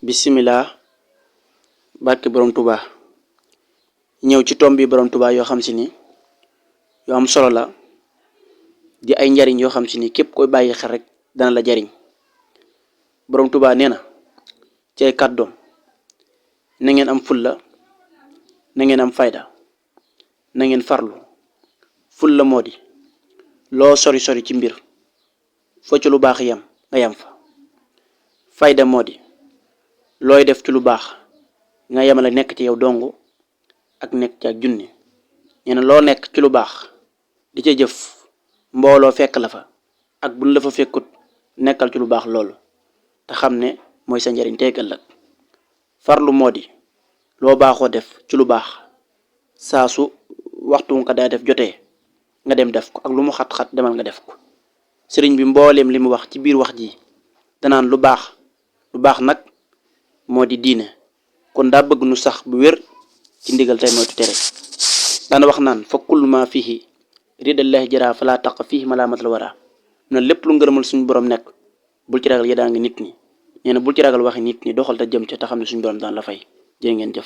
Bismillah, barke borom Touba. ñëw ci tomb bi borom Touba yoo xam si ni yoo am solo la di ay njariñ yoo xam si ni képp koy bàyyi xel rek dana la jariñ. borom Touba nee na ci ay kàddoom na ngeen am fulla, na ngeen am fayda, na ngeen farlu. fulla moo di loo sori sori ci mbir foo ci lu baax yam nga yam fa. fayda moo di looy def ci lu baax nga yemale nekk ci yow dong ak nekk ci ak junni. nee na loo nekk ci lu baax di ca jëf mbooloo fekk la fa ak buñ la fa fekkut nekkal ci lu baax loolu te xam ne mooy sa njariñ tey ëllëg. farlu moo di loo baaxoo def ci lu baax saa su waxtu nga daa def jotee nga dem def ko ak lu mu xat-xat demal nga def ko. sëriñ bi mbooleem li mu wax ci biir wax ji danaan lu baax nag moo di diine, kon daa bëgg nu sax bu wér ci ndigal tey moytu tere. daana wax naan fa kullu ma fihi ridallahi jara fala taq fihi malamatal wara. na lépp lu ngërëmal suñu borom nekk bul ci ragal yedaa nga nit ñi. nee na bul ci ragal waxi nit ñi, doxal te jëm ca te xam ne suñu borom daan la fay. jërë ngeen jëf.